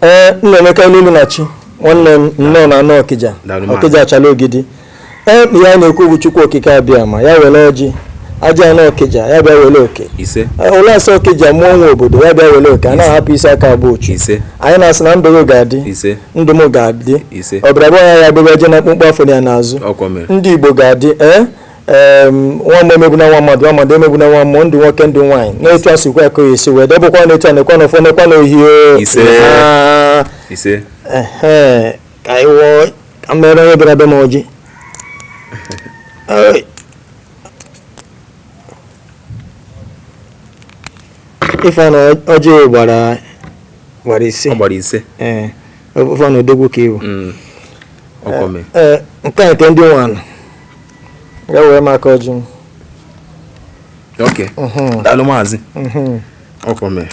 Ee, Nnaemeka Ilelunachi, nwanne m, nnọọ na anọ Ọkịja. Daalụ, maazị. Ọkịja achala ogidi. Ee, ihe a na-ekwu bụ Chukwu Okike Abịama ya were ọjị aja anọ Ọkịja, ya bịa were oke. Ise. Ee, ụlọ asọ Ọkịja mụọ nwa obodo, ya bịa were oke. A na-ahapụ isi aka abụ ochu. Ise. Anyị na-asị na ndụ gị ga-adị. Ise. Ndụ m ga-adị. Ise. Ọbịara ya ya gbebe je na mkpụmkpụ afọ ya n'azụ. Ọkwa mere. Ndị Igbo ga-adị. Ee, nwa mmụọ emegbuna nwa mmadụ, nwa mmadụ emegbuna nwa mmụọ. Ndụ nwoke, ndụ nwaanyị, n'etu a sikwa ka esi wee debụkwa, n'etu a nekwa n'ụfọ, nekwa n'ohie. Ise. Ah, Ise. Ehe, ka anyị wụọ ka m mere onye bịara be m ọjị. Ai. Ife na ọjị gbara 5. Ọ gbara 5. Ee, ife na odogwu ka iwu. Ọkwa mere. Ee, nke a nke ndị nwanụ ya wee m aka ọjị m. Ok, daalụ, maazị. Ọkwa mere.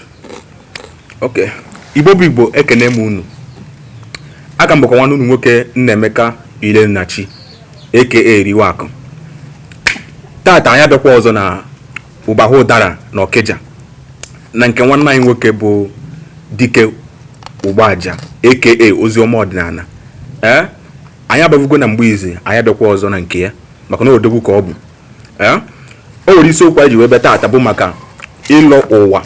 Ok, Igbo bụ Igbo, ekene m unu. Aka m bụkwa nwanne unu nwoke, Nnaemeka Ilelunachi, aka Riwakụ. Tata anyị abịakwa ọzọ na Ụbahụ Ụdara na Ọkịja, na nke nwanne anyị nwoke bụ Dike Ugboaja, aka Oziọma Ọdịnala. Ee, anyị ababugo na mgbe izi, anyị abịakwa ọzọ na nke ya, maka na odogwu ka ọ bụ. Ee, o nwere isiokwu anyị ji wee bịa tata bụ maka ịlọ ụwa.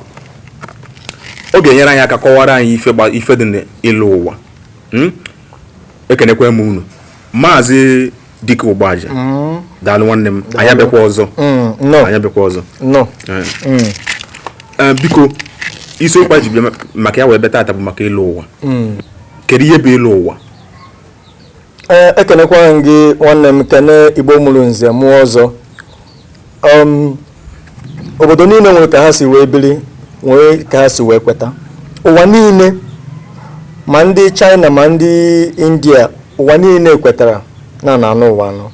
Ọ ga-enyere anyị aka kọwara anyị ife ife dị n'ịlọ ụwa. Ekenekwa m unu, Maazị Dike Ugboaja. Daalụ, nwanne m, anyị abịakwa ọzọ. Nnọọ. Anyị abịakwa ọzọ. Nnọọ. Ee, biko, isiokwu anyị ji bịa maka ya wee bịa tata bụ maka ịlọ ụwa. Kedu ihe bụ ịlọ ụwa? Ee, ekenekwa m gị, nwanne m. Kene Igbo mụrụ nze mụọ ọzọ. Obodo niile nwere ka ha si wee biri, nwee ka ha si wee kweta. Ụwa niile, ma ndị China ma ndị India, ụwa niile kwetara na na anụ ụwa anọ,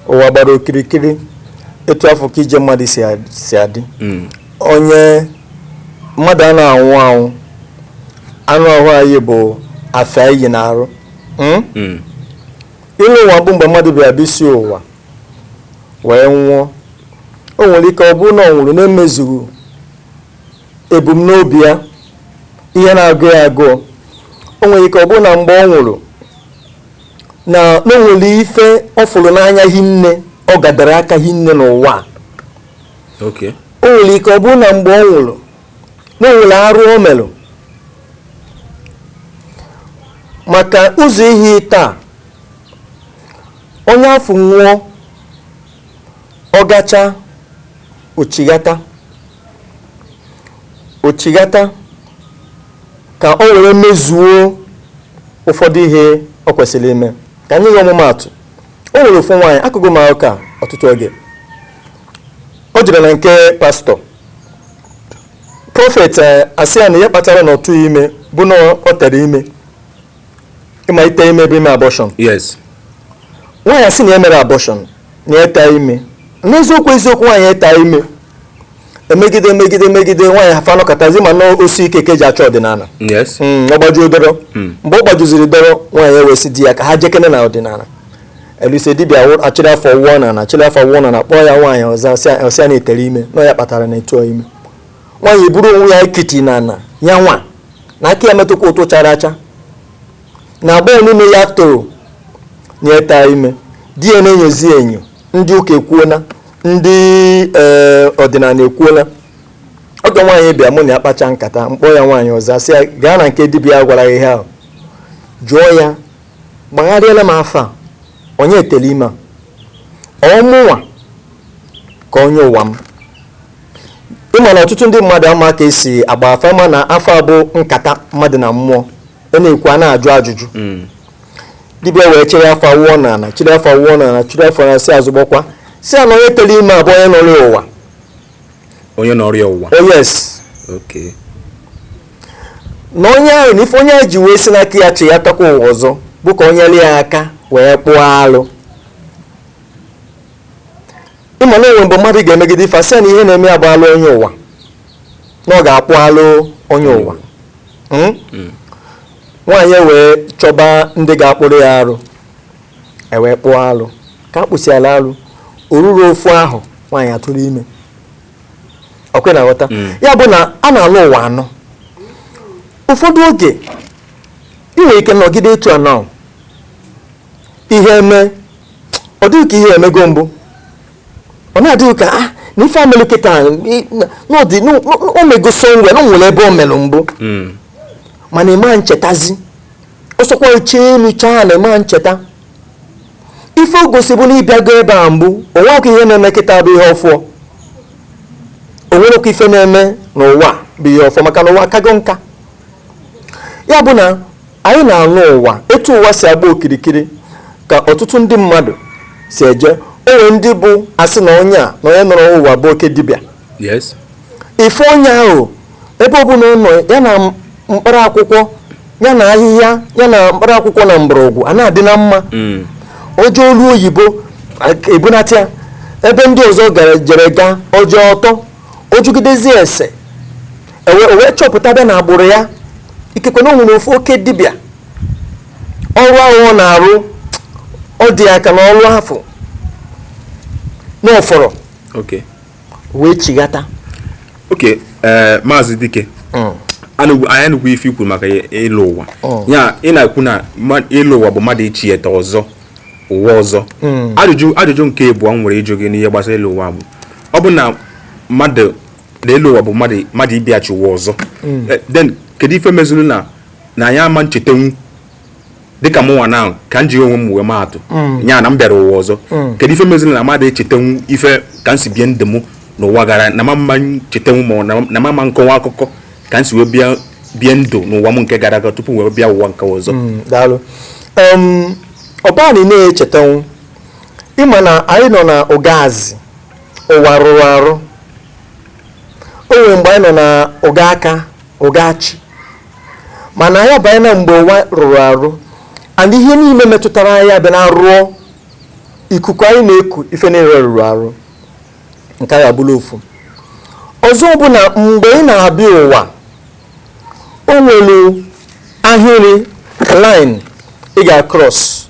ụwa gbara okirikiri. Etu afọ ka ije mmadụ si adị. Onye mmadụ a na-anwụ anwụ, anụ ahụ anyị bụ afe anyị na-arụ. Ịlụ ụwa bụ mgbe mmadụ bịara bịa isi ụwa wee nwụọ. O nwere ike ọ bụrụ na ọ nwụrụ na-emezughị ebumnobi ya, ihe na-agụ ya agụụ. O nwere ike ọ bụrụ na mgbe ọ nwụrụ na o nwere ife ọ fụrụ n'anya hinne, ọ gadara aka hinne n'ụwa a. O nwere ike ọ bụrụ na mgbe ọ nwụrụ na o nwere arụ o merụ. Maka ụzọ ihe taa, onye afọ nwụọ, ọ gacha ochighata ochighata ka o were mezuo ụfọdụ ihe ọ kwesịrị ime. Ka anyị nye ọmụmaatụ, o nwere ofu nwaanyị akụkụ m akụkọ a ọtụtụ oge. O jere na nke pastọ prophet, asị ya na ihe kpatara na ọ tụghị ime bụ na ọ tere ime. Ịma ite ime bụ ime abortion. Yes. Nwaanyị asị na ya mere abortion, na ya taa ime. N'eziokwu eziokwu, nwaanyị ịta ime emegide emegide emegide nwaanyị hafa nọkọtazi, ma na osi ike ka eji achọ ọdịnala. Ọ gbajuo dọrọ. Mgbe ọ gbajuziri dọrọ, nwaanyị ewesị di ya ka ha jekene na ọdịnala. Elise dibịa achịrị afọ wụọ na na achịrị afọ wụọ na na kpọọ ya. Nwaanyị ọzọ ọsị ya na-etere ime, na ya kpatara na etuo ime. Nwaanyị buru onwe ya ekiti na ana ya nwa na aka ya metụkwa ụtụ chara acha na agbọghọ niile ya toro na ịta ime. Di ya na-enyozi enyo, ndị ụka ekwuola, ndị ọdịnala ekwuola. Oge nwaanyị bịa, mụ na ya kpacha nkata, mkpọ ya nwaanyị ọzọ, asị ya gaa na nke dibịa gwara ya ihe ahụ, jụọ ya, gbagharịala m afọ a, onye etele ime a, ọ mụnwa ka onye ụwa m? Ịma na ọtụtụ ndị mmadụ ama ka esi agba afa, ma na afa bụ nkata mmadụ na mmụọ a na-ekwu, a na-ajụ ajụjụ. Dibịa wee chịrị afa wụọ n'ala, chịrị afa wụọ n'ala, chịrị afa na sị azụgbọkwa, si ya na onye tere ime abụ onye nọrọ ụwa. Onye nọrọ ya ụwa. Oh yes. Na onye ahụ, na ife onye ahụ ji wee si n'aka ya chi ya takwa ụwa ọzọ bụ ka o nyere ya aka wee kpụọ alụ. Ịma na onwe mgbe mmadụ ga-emegide ife, asị ya na ihe na-eme ya bụ alụ onye ụwa, na ọ ga-akpụ alụ onye ụwa. Nwaanyị wee chọba ndị ga-akpụrụ ya arụ, ewee kpụọ alụ. Ka a kpụsịala alụ, o ruru ofu ahụ, nwaanyị atụrụ ime. Ọkwe na-aghọta? Ya bụ na a na-alụ ụwa anọ. Ụfọdụ oge ị nwere ike nọgide etu a now, ihe eme, ọ dịghị ka ihe emego mbụ, ọ na-adịghị ka ah na ife amelụ kịta na ọ dị o mego somewhere, na o nwere ebe o melụ mbụ, mana ịma nchetazi. Ọsọkwa chee elu chaa na ịma ncheta. Ife o gosi bụ na ịbịago ebe a mbụ. O nwekwa ihe na-eme kịta bụ ihe ọfụọ, o nwerekwa ife na-eme n'ụwa bụ ihe ọfụọ, maka na ụwa akago nka. Ya bụ na anyị na-anụ ụwa etu ụwa si agba okirikiri, ka ọtụtụ ndị mmadụ si eje. O nwere ndị bụ asị na onye a na onye nọrọ ụwa bụ oke dibịa. Ife onye ahụ, ebe ọbụla ọ nọ, ya na mkpara akwụkwọ, ya na ahịhịa, ya na mkpara akwụkwọ na mgbọrọgwụ a na-adị na mma. Oje olu oyibo ebunata ya, ebe ndị ọzọ gara jere gaa ọjọọ ọtọ o jugidezie ese ewe o wee chọpụta bịa na agbụrụ ya, ikekwe na o nwere ofu oke dibịa. Ọrụ ahụ ọ na-arụ, ọ dị aka na ọrụ afọ n'ụfọrọ wee chighata. Okay, ee, Maazị Dike, anyị anụgwu ife ikwu maka ịlụ ụwa. Ya ị na-ekwu na ịlụ ụwa bụ mmadụ ichieta ọzọ ụwa ọzọ. Ajụjụ nke abụọ m nwere ịjụ gị n'ihe gbasara ịlụ ụwa bụ, ọ bụ na mmadụ na ịlụ ụwa bụ mmadụ ịbịachi ụwa ọzọ, then kedu ife mezuru na anyị ama nchetanwu, dịka mụnwa na ka m jiri onwe m wee maa atụ ya na m bịara ụwa ọzọ, kedu ife mezuru na mmadụ echetanwu ife ka m si bie ndụ m n'ụwa gara, na mama nchetanwu, ma ọ na mama nkọwa akụkọ ka m si wee bịa bie ndụ n'ụwa m nke gara aga tupu wee bịa ụwa nke ọzọ? Daalụ. Ọba na ị na-echetanwu, ịma na anyị nọ na ụgaazị ụwa rụrụ arụ. O nwere mgbe anyị nọ na ụga aka ụgachi, mana anyị abanye na mgbe ụwa rụrụ arụ, and ihe niile metụtara anyị abịa na rụọ ikuku anyị na-eku, ife niile rụrụ arụ. Nke anyị abụla ofu ọzọ bụ na mgbe ị na-abịa ụwa, o nwere ahịrị line ị ga-across.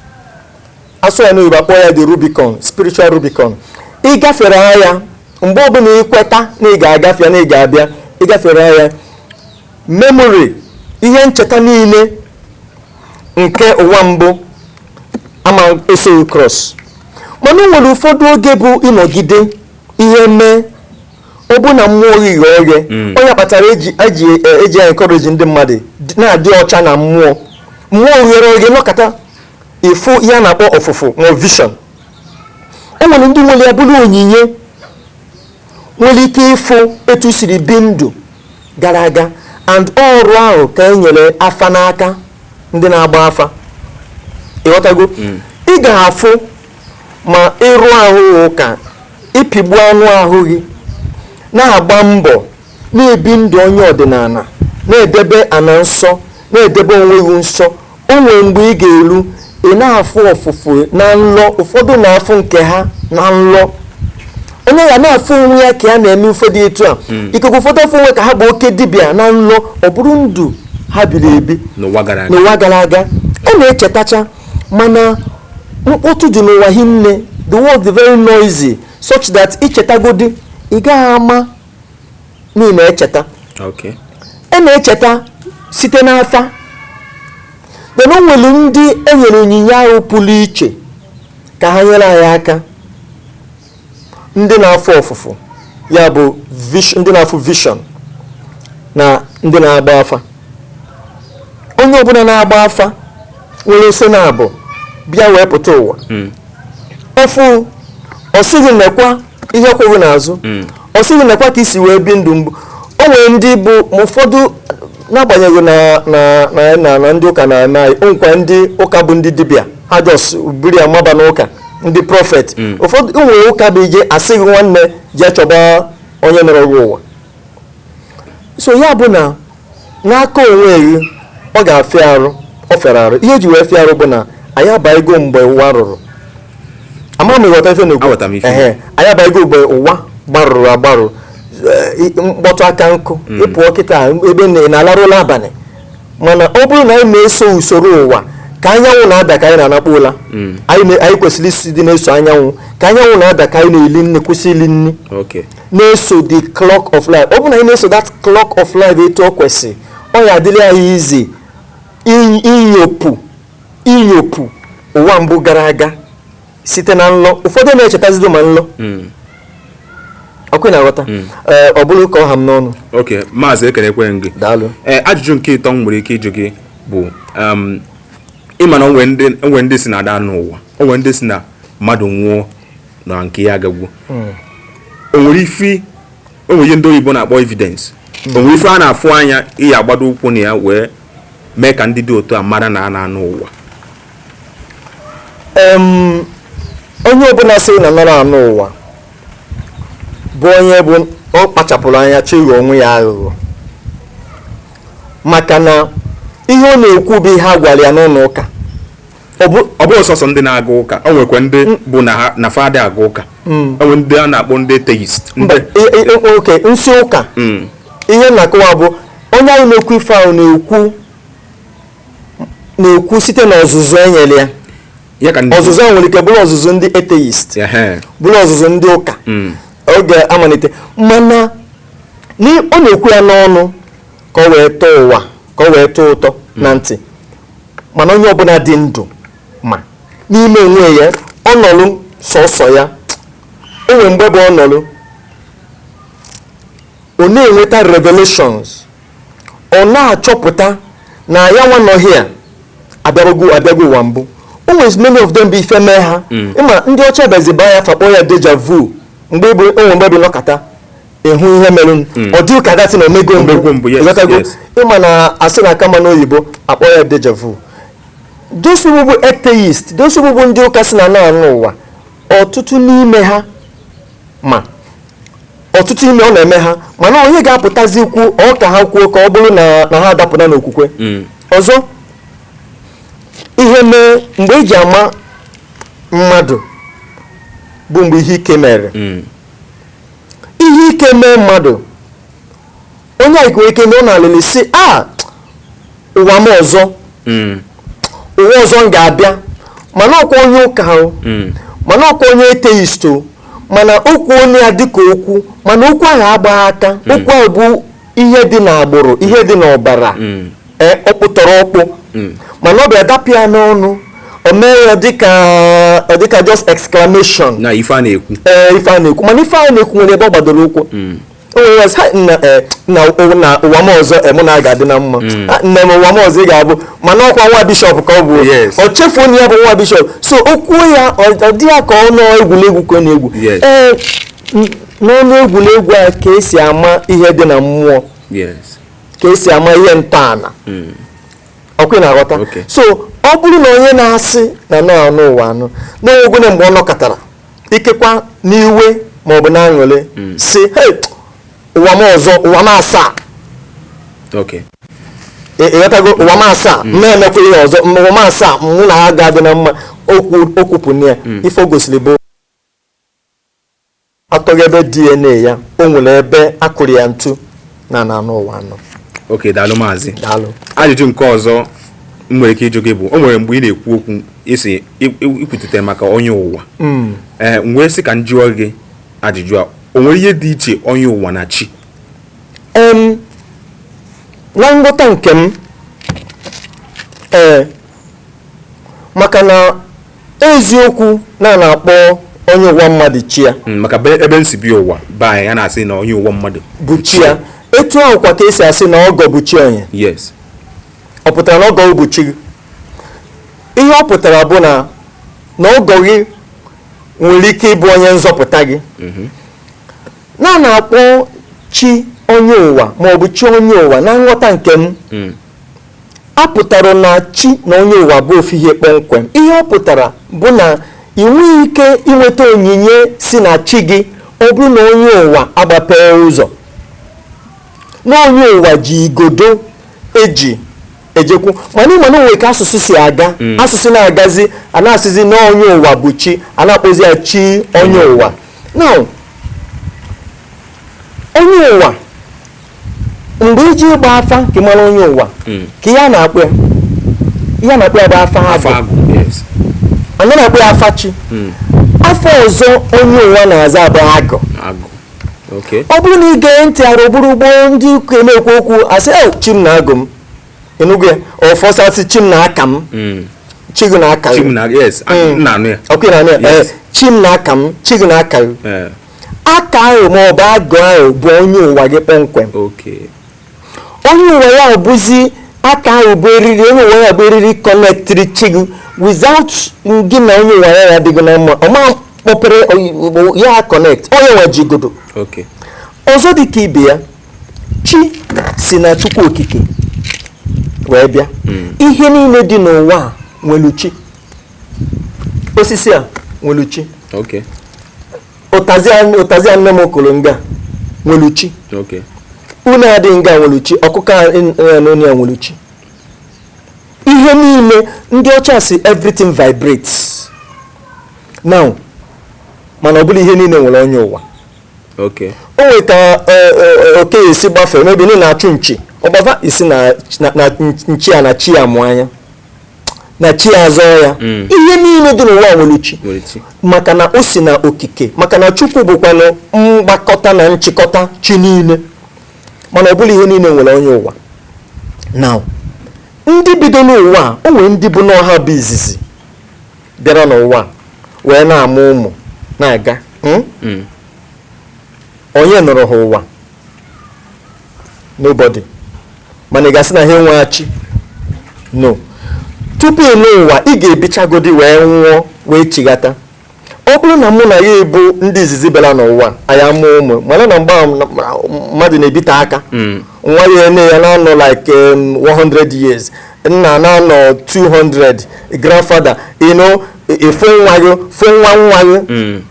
Asụ ya n'oyibo, akpọ ya the Rubicon, spiritual Rubicon. Ị gafere anya, mgbe ọbụla ị kweta na ị ga-agafe, na ị ga-abịa, ị gafere anya, memory, ihe ncheta niile nke ụwa mbụ ama esoghị cross. Mana o nwere ụfọdụ oge bụ ịnọgide, ihe mee, ọ bụ na mmụọ gị ghọọ oghe. Onye kpatara eji encourage ndị mmadụ na-adị ọcha na mmụọ. Mmụọ ghere oghe, nọkata ịfụ ihe a na-akpọ ọfụfụ ma vision. O nwere ndị nwere ya bụrụ onyinye, nwere ike ịfụ etu siri bi ndụ gara aga, and ọrụ ahụ ka e nyere afa n'aka ndị na-agba afa. Ịghọtago? Ị ga-afụ ma ịrụ ahụ ụka, ịpịgbu anụ ahụ gị, na-agba mbọ na-ebi ndụ onye ọdịnala, na-edebe ana nsọ, na-edebe onwe gị nsọ, o nwere mgbe ị ga-eru, ị na-afụ ọfụfụ na nlọ. Ụfọdụ na-afụ nke ha na nlọ, onye ya na-afụ onwe ya ka ya na-eme ụfọdụ etu a. Ikekwe ụfọdụ afụ onwe ka ha bụ oke dibịa na nlọ, ọ bụrụ ndụ ha biri ebi n'ụwa gara aga. N'ụwa gara aga. A na-echetacha, mana mkpọtụ dị n'ụwa hinne. The world is very noisy, such that ichetagodi, ị gaghị ama na ị na-echeta. A na-echeta site n'afa. Then o nwere ndị e nyere onyinye ahụ pụrụ iche ka ha nyere anyị aka, ndị na-afụ ọfụfụ, ya bụ vision, ndị na-afụ vision na ndị na-agba afa. Onye ọbụla na-agba afa nwere ose na abụ bịa wee pụta ụwa ọfụ, ọ sịghị nekwa ihe kwụghị n'azụ, ọ sịghị nekwa ka isi wee bi ndụ mbụ. O nwere ndị bụ ma ụfọdụ, n'agbanyeghị na ndị ụka na-eme anyị, o nwekwa ndị ụka bụ ndị dibịa, ha just buru ya maba n'ụka, ndị prophet. Ụfọdụ o nwere ụka bụ ije asịghị nwanne jee chọba onye nọrọ gị ụwa. So ya bụ na n'aka onwe gị, ọ ga-afịa arụ. Ọ fịara arụ. Ihe eji wee fịa arụ bụ na anyị abaghịgo mgbe ụwa rụrụ. Ama m ịghọta ife na-ekwu. Aghọtara m ife. Ehe, anyị abaghịgo mgbe ụwa gbarụrụ agbarụ. Mkpọtụ aka nkụ, ịpụọ kịta ebe ị na-alarụ ụla abalị. Mana ọ bụrụ na anyị na-eso usoro ụwa, ka anyanwụ na-ada ka anyị na-anakpọ ụla, anyị kwesịrị isi dị na-eso anyanwụ. Ka anyanwụ na-ada ka anyị na-eli nri, kwụsị ili nri, na-eso the clock of life. Ọ bụrụ na anyị na-eso that clock of life etu ọ kwesịrị, Ọ ya adịrị anyị easy inyopụ ụwa mbụ gara aga site na nlọ. Ụfọdụ na-echetazido ma nlọ. Ọkụ na-aghọta. Ee, ọ bụrụ ka ọ ha m n'ọnụ. Ok, maazị, ekenekwe m gị. Daalụ. Ee, ajụjụ nke ịtọ m nwere ike ịjụ gị bụ, ịma na onwe ndị si na ada n'ụwa, onwe ndị si na mmadụ nwụọ na nke ya agagwo. O nwere ife, o nwere ihe ndị oyibo na-akpọ evidence, o nwere ife a na-afụ anya iyi agbado ụkwụ na ya wee mee ka ndị dị otu a mara na a na-anụ ụwa? Onye ọbụla sị na nọrọ anụ ụwa bụ onye bụ ọ kpachapụrụ anya chọ ịghọ onwe ya aghụghọ, maka na ihe ọ na-ekwu bụ ihe a gwara ya n'ụlọ ụka. Ọ bụghị sọsọ ndị na-aga ụka, o nwekwa ndị bụ na ha na fada aga ụka, o nwere ndị a na-akpọ ndị atheist. Mba, oke nsị ụka. Ihe na-akọwa bụ onye ahụ na-ekwu ife ahụ na-ekwu site n'ọzụzụ e nyere ya. Ya ka ndị Ọzụzụ ahụ nwere ike bụrụ ọzụzụ ndị atheist, bụrụ ọzụzụ ndị ụka oge amalite, mana ọ na-ekwu ya n'ọnụ ka ọ wee tọọ ụwa, ka ọ wee tọọ ụtọ na ntị. Mana onye ọbụla dị ndụ ma n'ime onwe ya, ọ nọlụ sọsọ ya, o nwere mgbe bụ ọ nọlụ, ọ na-enweta revelations, ọ na-achọpụta na ya nwa nọghị a abịago ụwa mbụ. O nwere many of them bụ ife mee ha. Ịma ndị ọcha bịazi baa ya fakpọ ya deja vu, mgbe bụ o nwere mgbe bụ nọkata ịhụ ihe merụ, ọ dị ụka datị na omego mbụ. Omego mbụ, yes, Ịghọtago? Yes. Ịma na asị na kama n'oyibo akpọ ya deja vu. Those people bụ atheist, those people bụ ndị ụka si na na-anụ ụwa, ọtụtụ n'ime ha, ma ọtụtụ ime ọ na-eme ha, mana onye ga-apụtazi kwu ọ ka ha kwuo ka ọ bụrụ na ha adapụta n'okwukwe. Ọzọ, ihe mee mgbe eji ama mmadụ bụ mgbe ihe ike mere. Ihe ike mee mmadụ, onye a nwere ike nọ n'alịlị si a ụwa m ọzọ, ụwa ọzọ m ga-abịa, mana ọkwa onye ụka ahụ, mana ọkwa onye atheist o, mana okwu onye ya dịka okwu, mana okwu ahụ agbaghị aka. Okwu ahụ bụ ihe dị n'agbụrụ, ihe dị n'ọbara. Ee, ọkpụ tọrọ ọkpụ, mana ọ bịa dapụ ya n'ọnụ, o mee ya dịka ọ dịka just exclamation. Na ife a na-ekwu. Ee, ife a na-ekwu, mana ife a na-ekwu nwere ebe ọ gbadoro ụkwụ. O nwere ha nna, ee, na na ụwa m ọzọ, mụ na ga-adị na mma. Ha, nne m, ụwa m ọzọ ị ga-abụ, mana ọkwa nwa bishọp ka ọ bụ. Ọ chefuo na ya bụ nwa bishọp, so okwu ya ọ dị ya ka ọ nọ egwuregwu ka ọ na-egwu. Ee, n'ọnụ egwuregwu a ka esi ama ihe dị na mmụọ, ka esi ama ihe ntọala. Ọkwa ị na-aghọta? So ọ bụrụ na onye na-asị na na-anụ ụwa anụ n'ogwe na mgbe ọ nọkọtara ikekwa n'iwe ma ọ bụ na-aṅụrị si hey, ụwa m ọzọ, ụwa m asaa. Ịghọtago? Ụwa m asaa, m na-emekwa ihe ọzọ, ụwa m asaa, mụ na ha ga-adị na mma. Okwu okwupụ ya, ife o gosiri bụ atọghị ebe DNA ya, o nwere ebe akụrụ ya ntu na na anụ ụwa anọ. Ok, daalụ maazị. Daalụ. Ajụjụ nke ọzọ m nwere ike ịjụ gị bụ, o nwere mgbe ị na-ekwu okwu isi ikwutete maka onye ụwa. Ee, m wee sị ka m jụọ gị ajụjụ a, o nwere ihe dị iche onye ụwa na chi? Na nghọta nke m, ee, maka na eziokwu na na-akpọ onye ụwa mmadụ chi ya. Maka ebe m si bi ụwa be anyị, a na-asị na onye ụwa mmadụ bụ chi ya. Etu ahụ kwa ka esi asị na ọgọ bụ chi onye. Ọ pụtara na ọgọ bụ chi gị? Ihe ọ pụtara bụ na ọgọ gị nwere ike ịbụ onye nzọpụta gị. Na na-akpọ chi onye ụwa ma ọ bụ chi onye ụwa, na nghọta nke m, a pụtara na chi na onye ụwa bụ ofu ihe kpọmkwem. Ihe ọ pụtara bụ na ị nweghị ike inweta onyinye si na chi gị ọ bụrụ na onye ụwa agbapee ụzọ, na onye ụwa ji igodo eji ejekwu. Mana ịma na onwe ka asụsụ si aga, asụsụ na-agazi, a na-asịzi na onye ụwa bụ chi, a na-akpọzi ya chi onye ụwa. Now, onye ụwa, mgbe iji ịgba afa ka ị mara onye ụwa, ka ihe a na-akpọ ya, ihe a na-akpọ ya bụ afa agụ. Afa agụ, yes. Anyị na-akpọ ya afa chi. Afọ ọzọ onye ụwa na-aza bụ agụ. Agụ. Ọ bụrụ na ị gee ntị arụ bụrụ gboo ndị ụka na-ekwu okwu, asị, "Oh, chi m na-agụ m." Ịnụgo ya? Ụfọdụ asị, "Chi m na-aka m." Chi gị na-aka Chi gị. m na, yes, m na-anụ ya. Ọkwa ị na-anụ ya? Yes. Ee, chi m na-aka m, chi gị na-aka gị. Aka ahụ ma ọ bụ agụ ahụ bụ onye ụwa gị kpọmkwem. Onye ụwa ya bụzi aka ahụ bụ eriri, onye ụwa ya bụ eriri connectịrị chi gị. Without gị na onye ụwa ya adịghị na mma, ọ ma kpọpere ya connect onye nwe jigodo. Ọzọ dị ka ibe ya, chi si na Chukwu Okike wee bịa. Ihe niile dị n'ụwa a nwere chi. Osisi a nwere chi. Ụtazi a nne m kụrụ nga nwere chi. Unu adịghị nga nwere chi. Ọkụkọ a n'onu ya nwere chi. Ihe niile, ndị ọcha si everything vibrates now, mana ọ bụrụ ihe niile nwere onye ụwa. O nwere ka oke esi gbafee, mebi na na-achụ nchi, ọgbafa isi na nchi a na chi ya mụ anya na chi ya azọ ya. Ihe niile dị n'ụwa nwere chi. Nwere chi. Maka na o si na okike, maka na Chukwu bụkwanụ mgbakọta na nchịkọta chi niile, mana ọ bụla ihe niile nwere onye ụwa. Now, ndị bido n'ụwa a, o nwere ndị bụ n'ọha bụ izizi bịara n'ụwa wee na-amụ ụmụ na-aga, Onye nụrụ ha ụwa? Nobody. Mana ị ga-asị na ha enweghị chi? No. Tupu ị nụ ụwa, ị ga-ebichagodi wee nwụọ wee chighata. Ọ bụrụ na mụ na ya ebu ndị izizi bịara n'ụwa, anyị amụ ụmụ, mana na mgbe ahụ mmadụ na-ebite aka. Nwa ya ene ya na-anọ like 100 years, nna na-anọ 200, grandfather, ịfụ nwa gị, fụ nwa nwa gị.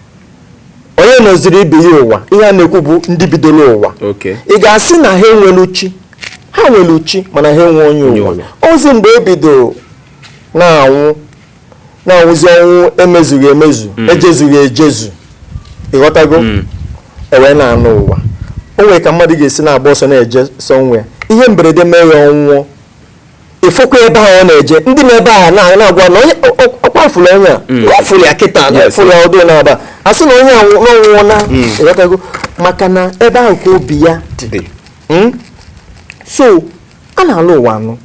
Onye nọziri ibe ya ụwa? Ihe a na-ekwu bụ ndị bidoro ụwa. Ị ga-asị na ha enwelu chi? Ha nwere chi, mana ha enwe onye ụwa. Ozi mgbe e bidoro na-anwụ, na-anwụzi ọnwụ emezughị emezu, ejezughị ejezu, ịghọtago? Ewee na-anụ ụwa. O nwere ka mmadụ ga-esi na-agba ọsọ na-eje somewhere, ihe mberede mee ya, ọnwụọ. Ịfụkwa ebe ahụ ọ na-eje, ndị na ebe ahụ na-agwa na onye ọkwa fụrụ onye a, ọ fụrụ ya kịta na fụrụ ya ọdụ na-aba, a sị na onye a n'ọnwụọ na, ịghọtago? Maka na ebe ahụ ka obi ya dị. So a na-alụ ụwa anụ.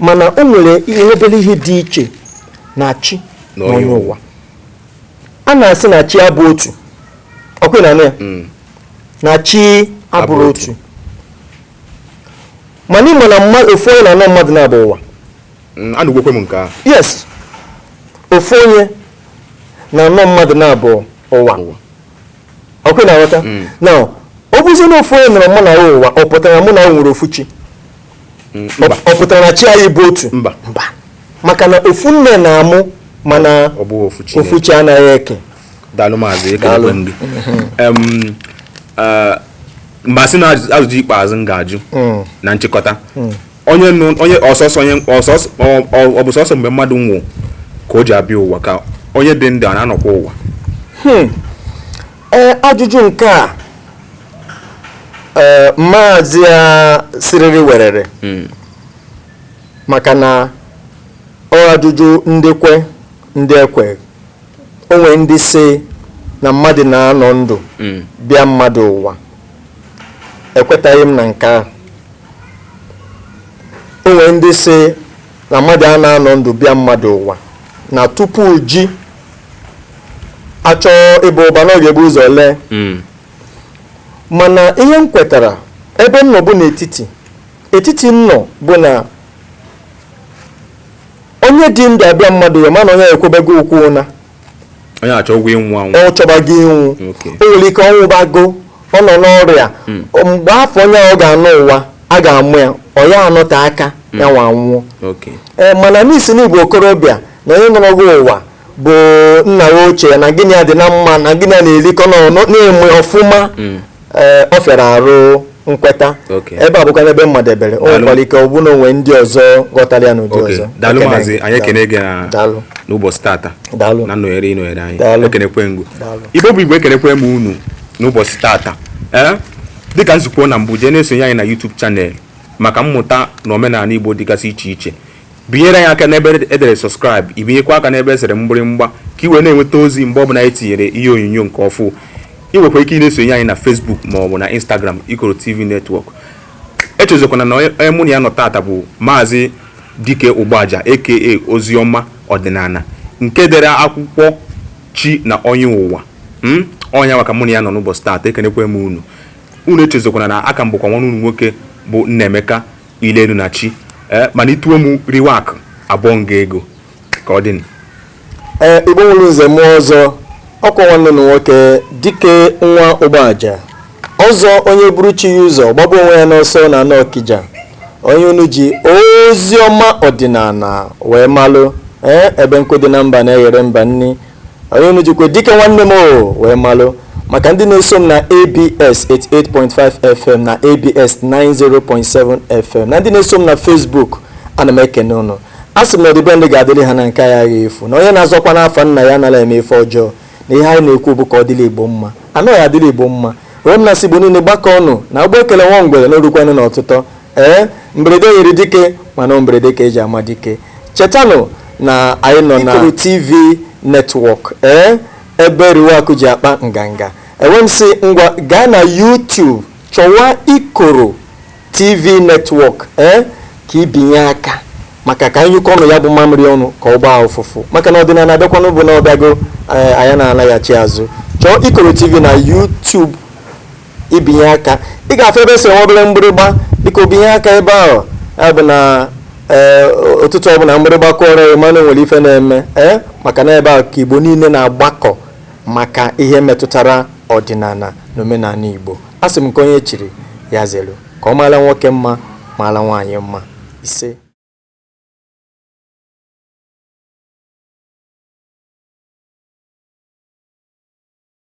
Mana o nwere ihe obere ihe dị iche na chi na na onye onye ụwa. Ụwa a na-asị na chi abụ otu, ọkwa ị na-anụ ya? Na chi abụrụ abụrụ otu, mana ịma na ofu onye na-anọ mmadụ na-abụ ụwa. Anụgokwe m nke ahụ. Yes, ofu onye na-anọ mmadụ na-abụ ụwa. Ụwa. Ọkwa ị na-aghọta? Now, ọ bụzie na ofu onye nọrọ mụ na ya ụwa, ọ pụtara na mụ na ya nwere ofu chi? Mba. Ọ pụtara na chi anyị bụ otu? Mba. Mba, maka na ofu nne na-amụ, mana ọ bụghị ofu chi. Ofu chi anaghị eke. Daalụ maazị, ekelekwe m gị. Mgbe asị na ajụjụ ikpeazụ m ga-ajụ na nchịkọta, onye nụ onye ọsọsọ, onye ọsọsọ, ọ bụ sọsọ mgbe mmadụ nwụ ka o ji abịa ụwa, ka onye dị ndụ a na-anọkwa ụwa? Ee, ajụjụ nke a, ee, maazị a siriri werere, maka na ọ ajụjụ ndị kwe, ndị ekwe. O nwere ndị si na mmadụ na-anọ ndụ bịa mmadụ ụwa. Ekwetaghị m na nke ahụ. O nwere ndị si na mmadụ a na-anọ ndụ bịa mmadụ ụwa, na tupu ji achọọ ịba ụba na ọ ga-ebu ụzọ lee. Mana ihe m kwetara ebe m nọ bụ n'etiti etiti m nọ bụ na onye dị ndụ abịa mmadụ ya, mana onye ekwebego ụkwụ ụna. Onye achọ ụgwọ ịnwụ anwụ. Ọ chọbago ịnwụ. O nwere ike ọnwụbago, ọ nọ n'ọrịa. Mgbe afọ onye ahụ ga-anọ ụwa, a ga-amụ ya, ọ ya anọte aka ya nwa nwụọ. Ee, mana n'isi n'igbo okorobịa na onye nọrọ gị ụwa bụ nna ya ochie, na gịnị ya dị na mma, na gịnị ya na-erikọ na-eme ọfụma. Ee, ọ fịara arụ nkweta. Ebe a bụkwa ebe mmadụ ebere o Daalụ. nwekwara ike ọ bụ na onwe ndị ọzọ ghọtara ya n'ụdị ọzọ. Daalụ Ekene maazị. gị. Anyị ekene gị na Daalụ. n'ụbọchị tata Daalụ. na nnọnyere ị nọnyere anyị. Daalụ. Ekenekwe ngụ. Daalụ. Igbo bụ Igbo, ekenekwe m unu n'ụbọchị tata. Ee, dịka nzukọ na mbụ, jee na-esonye anyị na YouTube channel maka mmụta na omenala Igbo dịgasị iche iche. Binyere anyị aka n'ebe edere subscribe, ibinyekwa aka n'ebe esere mgbịrịmgba ka ị wee na-enweta ozi mgbe ọbụla anyị tinyere ihe onyonyo nke ọfụ. Ị nwekwa ike ị na-esonye anyị na Facebook ma ọ bụ na Instagram, Ikoro TV Network. Echezokwana na onye mụ na ya nọ tata bụ Maazị Dike Ugboaja, aka Oziọma Ọdịnala, nke dere akwụkwọ Chi na Onye Ụwa. Ọnya maka mụ na ya nọ n'ụbọchị tata. Ekenekwe m unu. Unu echezokwana na aka m bụkwa nwanne unu nwoke bụ Nnaemeka Ilenunachi. Ee, mana ituo m riwe akụ abụọ nga ego ka ọ dị. Ee, Igbo nwere nze mụọ ọzọ, ọkwa nwanne unu nwoke Dike nwa Ugboaja ọzọ, onye buru chi ya ụzọ gbagbuo onwe ya n'ọsọ na anọ Ọkịja, onye unu ji ozi ọma ọdịnala wee malụ. Ee, ebe nkụ dị na mba na-eghere mba nni, onye unu jikwa Dike nwanne m o wee malụ. Maka ndị na-eso m na ABS 88.5 FM na ABS 90.7 FM na ndị na-eso m na Facebook, ana m ekene unu. A sị m na ọdịbendị ga-adịrị ha na nke ya agha efu, na onye na-azọkwa n'afọ nna ya anaghị eme ife ọjọọ, na ihe anyị na-ekwu bụ ka ọ dịrị Igbo mma, anaghị adịrị Igbo mma. Wee m na-asị Igbo niile gbakọ ọnụ na ụgbọ ekele nwa ngwere n'orukwanụ n'ọtụtọ. Ee, mberede nyere dike, mana mberede ka eji ama dike. Chetanụ na anyị nọ na Ikoro TV Network, ee, ebe Riwakụ ji akpa nganga. Enwe m sị ngwa gaa na YouTube chọwa Ikoro TV Network, ee, ka ibinye aka maka ka anyị nyụkọ ọnụ ya bụ mamịrị ọnụ ka ọ gbaa ụfụfụ, maka na ọdịnala abịakwanụ bụ na ọbịago. Ee, anyị na-alaghachi azụ. Chọọ Ikoro TV na YouTube, ibinye aka, ị ga-afụ ebe esi enwe obere mgbịrịgba. Biko binye aka ebe ahụ. Ya bụ na ee, ụtụtụ ọbụla mgbịrịgba kụọrọ ya, mana nwere ife na-eme. Ee, maka na ebe ahụ ka Igbo niile na-agbakọ maka ihe metụtara ọdịnala na omenala Igbo. A sị m nke onye chiri ya zelu, ka ọ maala nwoke mma, maala nwaanyị mma. Ise.